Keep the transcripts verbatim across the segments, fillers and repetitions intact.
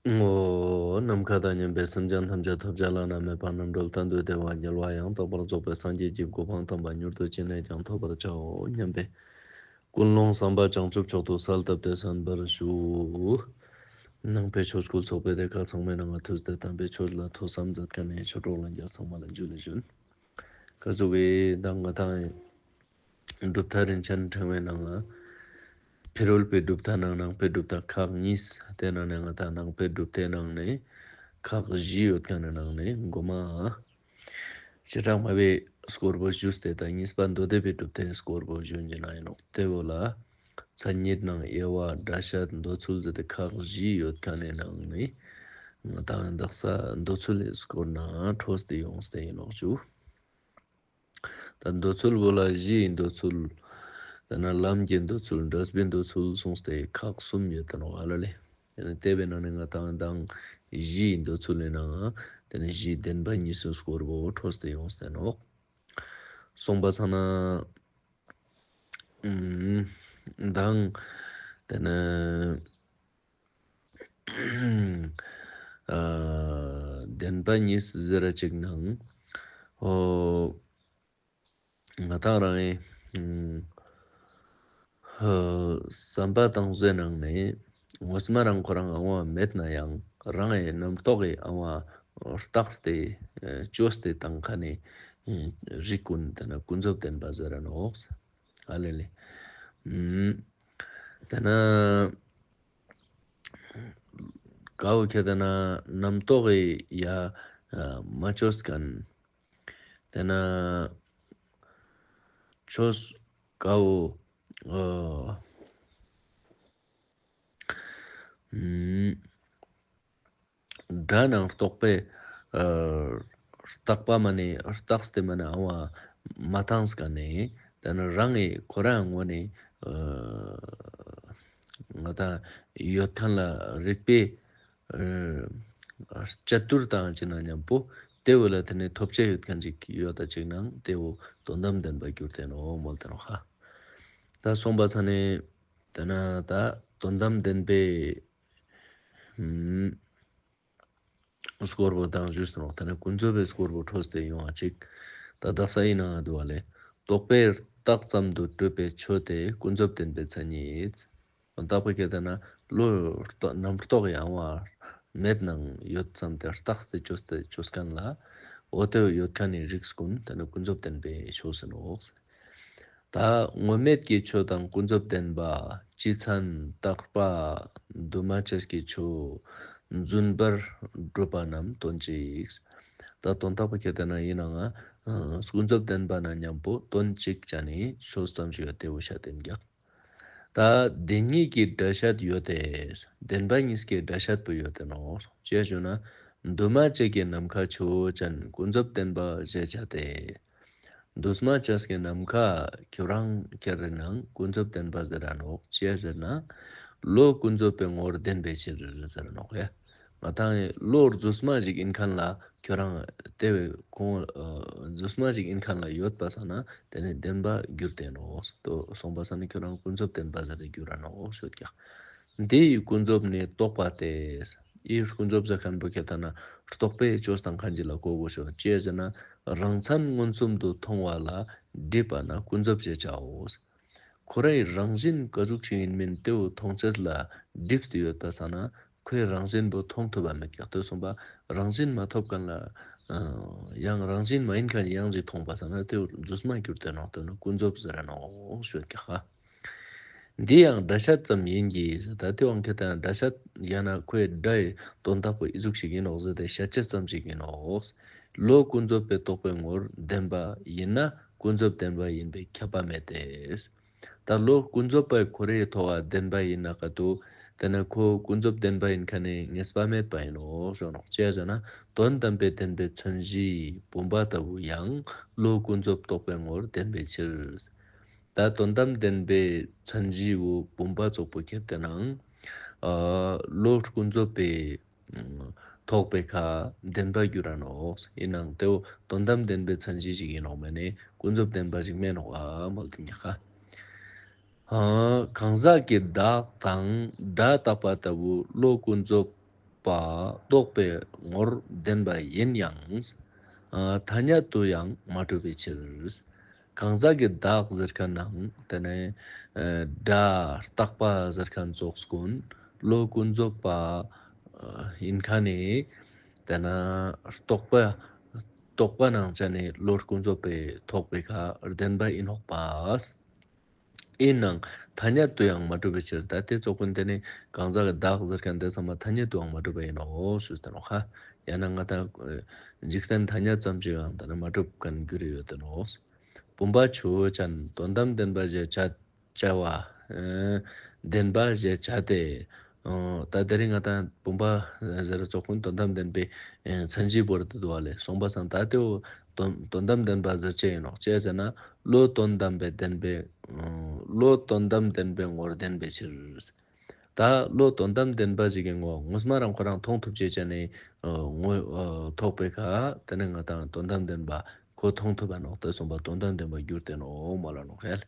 ཨོ། ནམ་མཁའ་དང་མཉམ་པའི་སེམས་ཅན་ཐམས་ཅད་ཐོབ་བྱ་བླ་ན་མེད་པ་རྣམ་གྲོལ་གཏན་དུ་བདེ་བ་རྒྱལ་བ་ཡང་དག་པར་རྫོགས་པའི་སངས་རྒྱས་ཀྱི་གོ་འཕང་དམ་པ་མྱུར་དུ་ཅི་ནས་ཀྱང་ཐོབ་པར་བྱའོ་སྙམ་པའི་ཀུན་སློང་བསམ་པ་བྱང་ཆུབ་མཆོག་ཏུ་གསལ་བཏབ་སྟེ་གསན་པར་ཞུ། ནང་པའི་ཆོས་སྐུལ་ཚོགས་པའི་སྡེ་ཁག་ཚང་མའི་ནང་ང་ཐུགས་ཏེ་དམ་པའི་ཆོས་ལ་ཐོས་བསམ་མཛད་མཁན་ནས་ཆོས་གྲོགས་ལྷན་རྒྱས་ཚང་མ་ལ་འཇུ་ལེ་ཞུ། ག་ཟུག་གི་ད་ང་དང་གྲུབ་མཐའ་རིན་ཆེན་ཕྲེང་བའི་ནང་ང་ཕྱི་རོལ་པའི་གྲུབ་མཐའ་ནང་ནང་པའི་གྲུབ་མཐའ་ཁག་གཉིས། དེ་ནང་ནས་ང་དང་ནང་པའི་གྲུབ་མཐའི་ནང་ནས་ཁག་བཞི་ཡོད་མཁན་ནི་ནང་ནས་མགོ་མ་བྱེ་བྲག་སྨྲ་བའི་སྐོར་པོ་ཞུས་ཏེ། ད་གཉིས་པ་མདོ་སྡེ་པའི་གྲུབ་མཐའི་སྐོར་པོ་ཞུ་རྒྱུ་ན་ཡིན་ནོག། དེ་བོ་ལ་མཚན་ཉིད་ནང་དབྱེ་བ། སྒྲ་བཤད། འདོད་ཚུལ་ཟེར་ཏེ་ཁག་བཞི་ཡོད་མཁན་ནི་ནང་ནས་ང་དང་དག་ས་འདོད་ཚུལ་ལ་སྐོར་ན་འཕྲོས་ཏེ་ཡོངས་ཏེ་ཡིན་ནོག་ཞུ། ད་འདོད་ཚུལ་བོ་ལ་གཞིའི་འདོད་ཚུལ། དེ་ན་ལམ་གྱི་འདོད་ཚུལ། འབྲས་བུའི་འདོད་ཚུལ་གསུངས་ཏེ་ཁག་གསུམ་ཡོད་དེ་ནོག་ཨ་ལ་ལེ། དེ་ནི་དེ་བའི་ནང་ནས་ང་དང་དང་གཞིའི་འདོད་ཚུལ་ནི་ནང་དེ་ནི་གཞིའི་བདེན་པ་གཉིས་སུ་སྐོར་བོ་འཕྲོས་ཏེ་ཡོངས་ཏེ་ནོག། གསུངས་པ་ཚང་ན། ཨུམ། དང་། དེ་ནི། ཨ། བདེན་པ་གཉིས་ཟེར་ར་ཅིག་ནང་། ཨོ། ང་དང་རང་ཨེ། ཨུམ། ཨ། བསམ་པ་བཏང་བཟོའི་ནང་ནས་ངོ་མ་རང་ཁོ་རང་ཨང་བ་མེད་ན་ཡང་རང་ཨེ་རྣམ་རྟོག་གི་ཨང་བ་བཏགས་ཏེ་ཨེ་བཅོས་ཏེ་བཏང་མཁན་ནི་ཨེ་རིགས་ཀུན་དེ་ན་ཀུན་རྫོབ་བདེན་པ་ཟེར་ར་ནོག། ཨ་ལེ་ལེ། ཨུམ། དེ་ན། གའོ་ཁྱེད་དེ་ན་རྣམ་རྟོག་གི་ཡ་མ་བཅོས་མཁན། དེ་ན་ཆོས་གའོ། ཨ། ཨུམ། སྒྲ་ནང་རྟོག་པས། ཨ། རྟག་པ་མ་ནི་རྟགས་ཏེ་མ་ནི་ཨང་བ་མ་བཏང་ས་ག་ནས། དེ་ནི་རང་གི་ཁོ་རང་ངོ་ནས། ཨ། ང་དང་ཡོད་མཁན་ལ་རིགས་པས། ཨ། དཔྱད་བསྡུར་བཏང་ཅི་ན་མཉམ་པོ་དེ་བོ་ལ་དེ་ནི་ཐོབ་བྱ་ཡོད་མཁན་ཅིག་ཡོད་ད་ཅིག་ནང་དེ་བོ་དོན་དམ་བདེན་པ་གྱུར་ཏེ་ནོག་མོལ་ཏེ་ནོག་ཧ། ད་སོང་པ་ས་ནས། དེ་ན་ད་དོན་དམ་བདེན་པའི། ཨུམ། སྐོར་བོ་དང་ཞུས་སོང་། དེ་ནས་ཀུན་རྫོབ་པའི་སྐོར་བོ་འཕྲོས་ཏེ་ཡོང་བ་ཅིག། ད་དག་ས་ཡིན་ནའང་འདུག་བ་ལས། རྟོག་པས་བཏགས་ཙམ་དུ་གྲུབ་པའི་ཆོས་དེ་ཀུན་རྫོབ་བདེན་པའི་མཚན་ཉིད། དོན་དག་པོ་ཁྱེད་ལྟ་ན་བློ་རྟོག་རྣམ་རྟོག་ཡང་བ་མེད་ནའང་ཡོད་ཙམ་དེ་རྟགས་ཏེ་བཅོས་ཏེ་བཅོས་མཁན་ལ། འོ་དེ་ཡོད་མཁན་ནི་རིགས་ཀུན་དེ་ནི་ཀུན་རྫོབ་བདེན་པའི་ཆོས་ཟེར་ནོག། ད་དངོས་མེད་ཀྱི་ཆོས་དང་ཀུན་རྫོབ་བདེན་པ། སྤྱི་མཚན་རྟག་པ། འདུས་མ་བྱས་ཀྱི་ཆོས། རྫུན་པར་སྒྲུབ་པ་རྣམས་དོན་གཅིག། ད་དོན་དག་པོ་ཁྱེད་ལྟ་ན་ཡིན་ནའང་ཀུན་རྫོབ་བདེན་པ་ན་མཉམ་པོ་དོན་གཅིག་ཅན་ནི་ཆོས་ཙམ་ཞིག་ཡོད་དེ་བོ་ཤ་བསྟན་རྒྱག། ད་བདེན་གཉིས་ཀྱི་སྒྲ་བཤད་ཡོད་དེ། བདེན་པ་གཉིས་ཀྱི་སྒྲ་བཤད་པོ་ཡོད་དེ་ནོ། ཅེས་ཞུ་ན། འདུས་མ་བྱས་ཀྱི་ནམ་མཁའ་ཆོས་ཅན་ཀུན་རྫོབ་བདེན་པ་ཞེས་བྱ་སྟེ། འདུས་མ་བྱས་ཀྱི་ནམ་མཁའ་ཁྱོད་རང་ཁྱེར་རེ་ནང་ཀུན་རྫོབ་བདེན་པ་ཟེར་ར་ནོག། ཅི་ཡ་ཟེར་ན། བློ་ཀུན་རྫོབ་པའི་ངོར་བདེན་པའི་ཕྱིར་ཟེར་ནོག་ཡ། ང་དང་བློ་རྫུས་མ་ཞིག་ཡིན་མཁན་ལ་ཁྱོད་རང་དེ་བས་ཁོང་རྫུས་མ་ཞིག་ཡིན་མཁན་ལ་ཡོད་པ་ས་ན་དེ་ནི་བདེན་པ་གྱུར་ཏེ་ནོག། དོ་སོང་པ་ས་ན་ཁྱོད་རང་ཀུན་རྫོབ་བདེན་པ་ཟེར་ཏེ་གྱུར་ར་ནོག་ཞུ་ཀྱག། འདི་ཡི་ཀུན་རྫོབ་ནི་རྟོག་པ་སྟེ། ཡི་ཀུན་རྫོབ་ཟེར་མཁན་པོ་ཁྱེད་ལྟ་ན་རྟོག་པས་བཅོས་དང་མཁན་གྱི་ལ་གོ་དགོས་ཤོག། ཅི་ཟེར་ན་རང་མཚན་མངོན་སུམ་དུ་མཐོང་བ་ལ་སྒྲིབ་པ་ན་ཀུན་རྫོབ་ཅེས་བྱའོ། ཁོ་རའི་རང་བཞིན་ག་ཟུག་ཅིག་ཡིན་མིན་དེ་བོ་མཐོང་ཆེད་ལ་སྒྲིབ་སྟེ་ཡོད་པ་ས་ན་ཁོའི་རང་བཞིན་པོ་མཐོང་ཐུབ་པ་མེད་ཀྱག། དོ་སོང་པ་རང་བཞིན་མ་ཐོབ་མཁན་ལ་ཡང་རང་བཞིན་མ་ཡིན་མཁན་ཡང་ཅིག་མཐོང་པ་ས་ན་དེ་བོ་རྫུས་མ་གྱུར་ཏེ་ནོག། དོ་ནི་ཀུན་རྫོབ་ཟེར་ར་ནོག་ཞུ་ཀྱག་ཧ། འདི་ཡང་སྒྲ་བཤད་ཙམ་ཡིན་གྱི། ད་དེ་དབང་ཁྱེད་ལྟ་ན་སྒྲ་བཤད་ཡང་ན་ཁོའི་སྒྲ་ཡི་དོན་དག་པོ་ཨི་ཟུག་ཞིག་ཡིན་ནོག་ཟེར་ཏེ་བཤད་བྱ་ཙམ་ཞིག་ཡིན་ནོག། བློ་ཀུན་རྫོབ་པའི་རྟོག་པའི་ངོར་བདེན་པ་ཡིན་ན་ཀུན་རྫོབ་བདེན་པ་ཡིན་པས་ཁྱབ་པ་མེད་དེ། ད་བློ་ཀུན་རྫོབ་པའི་ཁོ་རའི་ཐོག་བདེན་པ་ཡིན་ན་ག་དུ། དེ་ན་ཁོ་ཀུན་རྫོབ་བདེན་པ་ཡིན་མཁན་ནི་ངེས་པ་མེད་པ་ཡིན་ནོག་ཞུ་ནོག། ཅི་ཟེར་ན་དོན་དམ་པའི་བདེན་པའི་མཚན་གཞི་བུམ་པ་ལྟ་བུ་ཡང་བློ་ཀུན་རྫོབ་རྟོག་པའི་ངོར་བདེན་པའི་ཕྱིར། ད་དོན་དམ་བདེན་པའི་མཚན་གཞི་བོ་བུམ་པ་ཙོགས་པོ་ཁྱེད་ལྟ་ནའང་། ཨ། བློ་ཀུན་རྫོབ་པའི་ཐོག་པའི་ཁ་བདེན་པ་གྱུར་ར་ནོག། ཡིན་ནའང་དེ་བོ་དོན་དམ་བདེན་པའི་མཚན་གཞི་ཞིག་ཡིན་ནོག་མེད་ནི་ཀུན་རྫོབ་བདེན་པ་ཞིག་མེད་ནོག་ཨ་མོལ་དེ་ཉག་ཁ། ཨ། གང་ཟག་གི་བདག་དང་སྒྲ་རྟག་པ་ལྟ་བུ་བློ་ཀུན་རྫོབ་ པ་རྟོགས་པའི་ངོར་བདེན་པ་ཡིན་ཡང་། ཨ། ཐ་སྙད་དུ་ཡང་མ་གྲུབ་པའི་ཕྱིར། གང་ཟག་གི་བདག་ཟེར་མཁན་ནང་དེ་ནས་སྒྲ་རྟག་པ་ཟེར་མཁན་ཙོགས་ཀུན་བློ་ཀུན་རྫོབ་པ་ཡིན་མཁན་ནི། དེ་ན་རྟོག་པ་རྟོག་པ་ནང་བྱས་ནས་བློ་ཀུན་རྫོབ་པས་རྟོགས་པའི་ཁ་བདེན་པ་ཡིན་ནོག་པ། ཡིན་ནའང་ཐ་སྙད་དུ་ཡང་མ་གྲུབ་པའི་ཕྱིར། ད་དེ་ཙོགས་ཀུན་དེ་ནི་གང་ཟག་གི་བདག་ཟེར་མཁན་དེ་ཚང་མ་ཐ་སྙད་དུའང་མ་གྲུབ་པ་ཡིན་ནོ་ཞུས་ཏེ་ནོག་ཧ། ཡང་ན་ང་དང་འཇིག་རྟེན་ཐ་སྙད་ཙམ་ཞིག་ཡང་ད་ནི་མ་གྲུབ་མཁན་འགྱུར་ཡོད་དེ་ནོ། བུམ་པ་ཆུ་བོ་ཅན་དོན་དམ་བདེན་པ་ཞེས་བྱ་བྱ་བ། ཨ། བདེན་པ་ཞེས་བྱ་སྟེ། ཨ། ད་དེ་རིང་ང་དང་བུམ་པ་ཟེར་ཙོགས་ཀུན་དོན་དམ་བདེན་པའི་ཨ་མཚན་གཞི་བོར་ཏེ་འདུག་པ་ལས་སོང་པ་སང་ད་དེའོ་དོན་དོན་དམ་བདེན་པ་ཟེར་ཅེས་ཡིན་ནོག་ཅེས་ཟེར་ན་བློ་དོན་དམ་པའི་བདེན་པའི། ཨ། བློ་དོན་དམ་བདེན་པའི་ངོར་བདེན་པའི་ཕྱིར། ད་བློ་དོན་དམ་བདེན་པ་ཞིག་གི་ངོ་ངོ་མ་རང་ཁོ་རང་མཐོང་ཐུབ་ཅེས་བྱས་ནས་ཨ་ངོ་ཨ་ཐོགས་པའི་ཁ་དེ་ནི་ང་དང་དོན་དམ་བདེན་པ་ཁོ་མཐོང་ཐུབ་པ་ནོག་ཏེ་སོང་པ་དོན་དམ་བདེན་པ་འགྱུར་ཏེ་ནོག་མ་ལ་ནོག་ཧེ།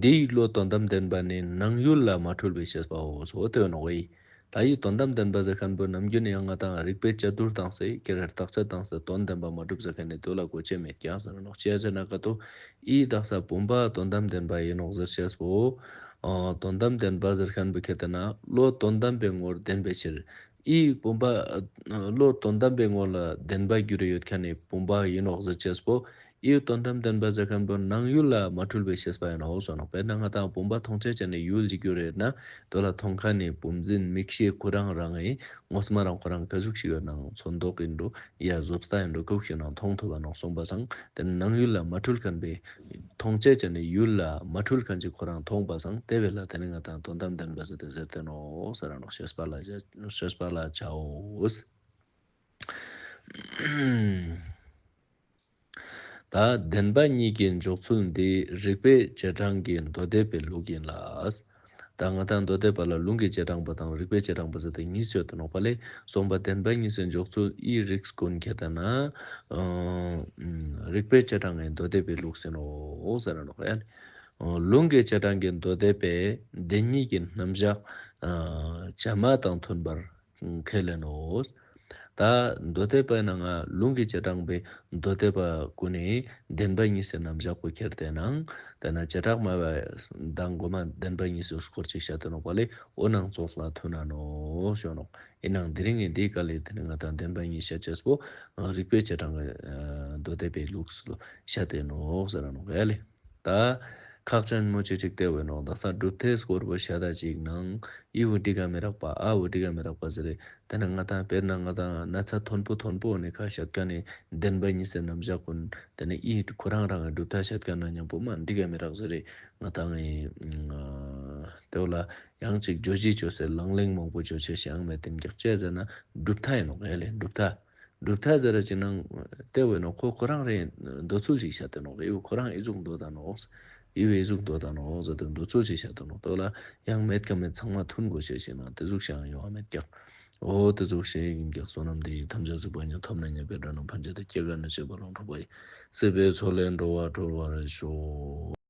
འདིའི་བློ་དོན་དམ་བདེན་པ་ནི་སྣང་ཡུལ་ལ་མ་འཁྲུལ་བའི་ཤེས་པའོ་སོ་ཏེ་ནོག་ཨེ། ད་ཡི་དོན་དམ་བདེན་པ་ཟེར་མཁན་པོ་ནམ་རྒྱུན་ནས་ཡང་ང་དང་རིགས་པས་དཔྱད་བསྡུར་བཏང་སྟེ་ཁྱེད་རང་བརྟག་དཔྱད་བཏང་སྟེ་དོན་བདེན་པ་མ་གྲུབ་ཟེར་མཁན་ནི་དེ་ལ་གོ་ཆེ་མེད་ཀྱང་ཟེར་ནོག་ཅེས་ཟེར་ན་ཀ་ཏོ། ཨི་དག་ས་བུམ་པ་དོན་དམ་བདེན་པ་ཡིན་ནོག་ཟེར་ཤེས་པོ། ཨ། དོན་དམ་བདེན་པ་ཟེར་མཁན་པོ་ཁྱེད་ལྟ་ན་བློ་དོན་དམ་པའི་ངོར་བདེན་པའི་ཕྱིར། ཨི་བུམ་པ་བློ་དོན་དམ་པའི་ངོར་ལ་བདེན་པ་འགྱུར་ཡོད་མཁན་ནི་བུམ་པ་ཡིན་ནོག་ཟེར་ཤེས་པོ། ཨི་དོན་དམ་བདེན་པ་ཟེར་མཁན་པོ་སྣང་ཡུལ་ལ་མ་འཁྲུལ་བའི་ཤེས་པ་ཡིན་ནོག་ཟེར་ནོག་དཔེར་ན་ང་དང་བུམ་པ་མཐོང་ཆ་བྱས་ནས་ཡུལ་གྱི་འགྱུར་ཡོད་ན་དོ་ལ་མཐོང་མཁན་ནི་བུམ་འཛིན་མིག་ཤེས་ཁོ་རང་རང་ཨི་ངོ་མ་རང་ཁོ་རང་ག་ཟུག་ཞིག་ཡོད་ནའང་ཚོན་མདོག་ཡིན་འགྲོ། ཡ་བཟོ་ལྟ་ཡིན་འགྲོ་ཁུག་ཤིག་ནང་མཐོང་ཐུབ་པ་ནོག་སོང་པ་སང་དེ་ནི་སྣང་ཡུལ་ལ་མ་འཁྲུལ་མཁན་པའི་མཐོང་བྱེད་ཅན་ནི་ཡུལ་ལ་མ་འཁྲུལ་མཁན་ཅིག་ཁོ་རང་མཐོང་པ་སང་དེ་བས་ལ་དེ་ནི་ང་དང་དོན་དམ་བདེན་པ་ཟེར་ཏེ་ཟེར་ཏེ་ནོག་ཟེར་ར་ནོག་ཤེས་པ་ལ་ཤེས་པ་ལ་བྱའོ། ད་བདེན་པ་གཉིས་ཀྱི་འཇོག་ཚུལ་འདི་རིགས་པའི་བྱེ་བྲག་གི་མདོ་སྡེ་པའི་ལུགས་ཡིན་ལ། ད་ང་དང་མདོ་སྡེ་པ་ལ་ལུང་གི་བྱེ་བྲག་པ་དང་རིགས་པའི་བྱེ་བྲག་པ་ཟེར་ཏེ་གཉིས་ཡོད་དེ་ནོག་པ་ལས་སོང་པ་བདེན་པ་གཉིས་སུ་འཇོག་ཚུལ་ཨི་རིགས་ཀུན་ཁྱེད་ལྟ་ན། ཨ། རིགས་པའི་བྱེ་བྲག་གི་མདོ་སྡེ་པའི་ལུགས་ཟེར་ནོག་ཟེར་ནོག་ཡ། ལུང་གི་བྱེ་བྲག་གི་མདོ་སྡེ་པས་བདེན་གཉིས་ཀྱི་རྣམ་གཞག་ཨ། བྱ་མ་དང་མཐུན་པར་ཁས་ལེན་ནོ། ད་མདོ་སྡེ་པའི་ནང་ང་ལུང་གི་བྱེ་བྲག་པའི་མདོ་སྡེ་པ་ཀུན་ནས་བདེན་པ་གཉིས་སུ་རྣམ་གཞག་པོ་ཁྱེར་ཏེ་ནང་དེ་ན་བྱེ་བྲག་སྨྲ་བ་དང་གོ་མ་བདེན་པ་གཉིས་སུ་སྐོར་ཅིག་བཤད་དེ་ནོག་པ་ལས་འོ་ནང་ཙོགས་ལ་མཐུན་ན་ནོ་ཞུ་ནོག་ཡིན་ནའང་དེ་རིང་ངས་འདིའི་སྐབས་ལས་དེ་ནི་ང་དང་བདེན་པ་གཉིས་བཤད་ཅེས་པོ་རིགས་པའི་བྱེ་བྲག་གི་མདོ་སྡེ་པའི་ལུགས་སུ་བཤད་དེ་ནོག་ཟེར་ར་ནོག་ཡ་ལེ། ད་ཁག་ཅན་མོ་ཅིག་ཅིག་བལྟས་འོས་ནོག་ད་ས་གྲུབ་མཐའི་སྐོར་པོ་བཤད་ད་ཅིག་ནང་ཨི་བོ་འདི་ག་མི་རག་པ་ཨ་བོ་འདི་ག་མི་རག་པ་ཟེར་རེད། དེ་ནི་ང་དང་དཔེར་ན་ང་དང་ན་ཚ་མཐོན་པོ་མཐོན་པོ་ནི་ཁ་བཤད་མཁན་ནི་བདེན་པ་གཉིས་སུ་རྣམ་གཞག་ཀུན་དེ་ནི་ཨི་ཁོ་རང་རང་གི་གྲུབ་མཐའ་བཤད་མཁན་ན་མཉམ་པོ་མ་འདི་ག་མི་རག་ཟེར་རེད། ང་དང་ངི་དེ་བོ་ལ་ཡང་ཅིག་བརྗོད་གཞི་བཅོས་སའི་ལང་ལེང་མང་པོ་བཅོས་ཆེ་ཞེ་ཡང་མེད་དེ་མགྱོགས་ཅེས་ཟེར་ན་གྲུབ་མཐའ་ཡིན་ནོག་ཡ་ལེ་གྲུབ་མཐའ། གྲུབ་མཐའ་ཟེར་ར་ཅིག་ནང་དེ་བས་ནོ་ཁོ་ཁོ་རང་རེད་འདོད་ཚུལ་ཞིག་བཤད་དེ་ནོག་ཨི་བོ་ཁོ་རང་ཨི་ཟུག་འདོད་ད་ནོག་ཨི་བོ་ཨི་ཟུག་འདོད་ད་ནོག་ཟེར་ཏེ་འདོད་ཚུལ་ཞིག་བཤད་དེ་ནོག་དེ་བོ་ལ་ཡང་མེད་ཀ་མེད་ཚང་མ་མཐུན་དགོས་ཤེས་ཞིག་ནང་དེ་ཟུག་ཞིག་ཡང་ཡོང་བ་མེད་ཀྱག་འོ་དེ་ཟུག་ཞིག་ཡིན་ཀྱག་བསོད་ནམས་འདི་ཡིས་ཐམས་ཅད་གཟིགས་པ་ཉིད། ཐོབ་ནས་ཉེས་པའི་དགྲ་རྣམས་ཕམ་བྱས་ཏེ། སྐྱེ་རྒ་ན་འཆིའི་རྦ་ཀློང་འཁྲུགས་པ་ཡི། སྲིད་པའི་མཚོ་ལས་འགྲོ་བ་སྒྲོལ་བར་ཤོག